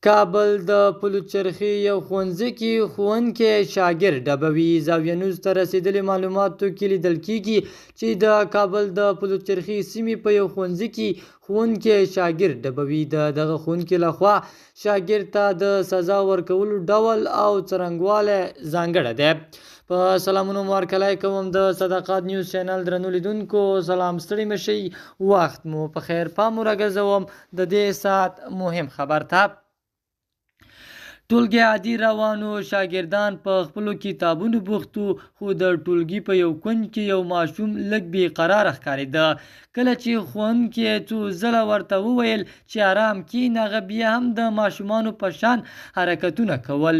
کابل د پلچرخي یو ښوونځي کې ښوونکی شاګرد ډبوي. زاویه نیوز ته رسېدلي معلوماتو کې لیدل کېږي چې د کابل د پلچرخي سیمې په یو ښوونځي کې ښوونکی شاګرد ډبوي. د دغه ښوونکي لخوا شاګرد ته د سزا ورکولو ډول او څرنګوالی ځانګړی دی. په سلامونو مو هرکلی کوم د صداقت نیوز چینل درنو لیدونکو. سلام، ستړي مه شئ، وخت مو په خیر. پام مو راګرځوم د دې ساعت مهم خبر ته. ټولګی عادي روان و، شاګردان په خپلو کتابونو بوخت وو، خو د ټولګي په یو کونج کې یو ماشوم لږ بې قراره ښکارېده. کله چې ښوونکی څو ځله ورته وویل چې ارام کښېنه، هغه بیا هم د ماشومانو په شان حرکتونه کول.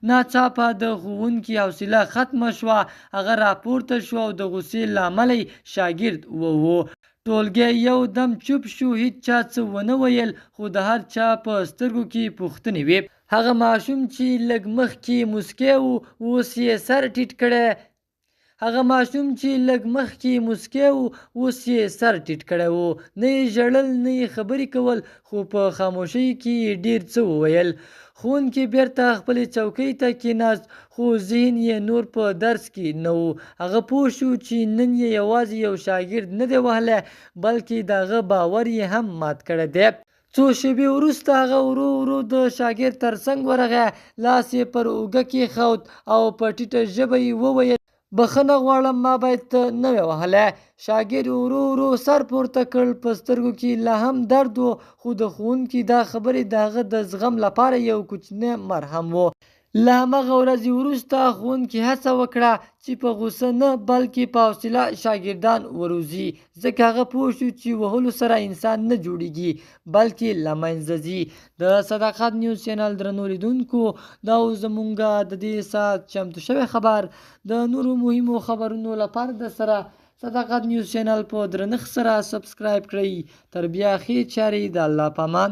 ناڅاپه د ښوونکي حوصله ختمه شوه، هغه راپورته شو او د غوسې له امله یې شاګرد ووه. ټولګی یو دم چوپ شو، هیچا څه ونه ویل، خو د هر چا په سترګو کې پوښتنې وې. هغه ماشوم چې لږ مخکې موسکی و، اوس یې سر ټیټ کړی. هغه ماشوم چې لږ مخکې موسکی و، اوس یې سر ټیټ کړی و. نه یې ژړل، نه یې خبرې کول، خو په خاموشۍ کې یې ډېر څه وویل. ښوونکی بېرته خپلې څوکۍ ته کېناست، خو ذهن یې نور په درس کې نه و. هغه پوه شو چې نن یې یوازې یو شاګرد نه دی وهلی، بلکې د هغه باور یې هم مات کړی دی. څو شېبې وروسته هغه ورو ورو د شاګرد تر څنګ ورغی، لاس یې پر اوږه کېښود او په ټیټه ژبه یې وویل. بخښنه غواړم، ما باید ته نه وای وهلی. شاګرد ورو ورو سر پورته کړ، په سترګو کې یې لا هم درد و، خو د ښوونکي دا خبرې د هغه د زغم لپاره یو کوچنی مرهم و. له همغه ورځې وروسته ښوونکي هڅه وکړه چې په غوسه نه، بلکې په حوصله شاګردان وروزي، ځکه هغه پوه شو چې وهلو سره انسان نه جوړېږي، بلکې له منځه ځي. د صداقت نیوز چینل درنو لیدونکو، دا و زمونږ د دې ساعت چمتو شوی خبر. د نورو مهمو خبرونو لپاره د سره صداقت نیوز چینل په درنښت سره سبسکرایب کړئ. تر بیا ښې چارې، د الله په امان.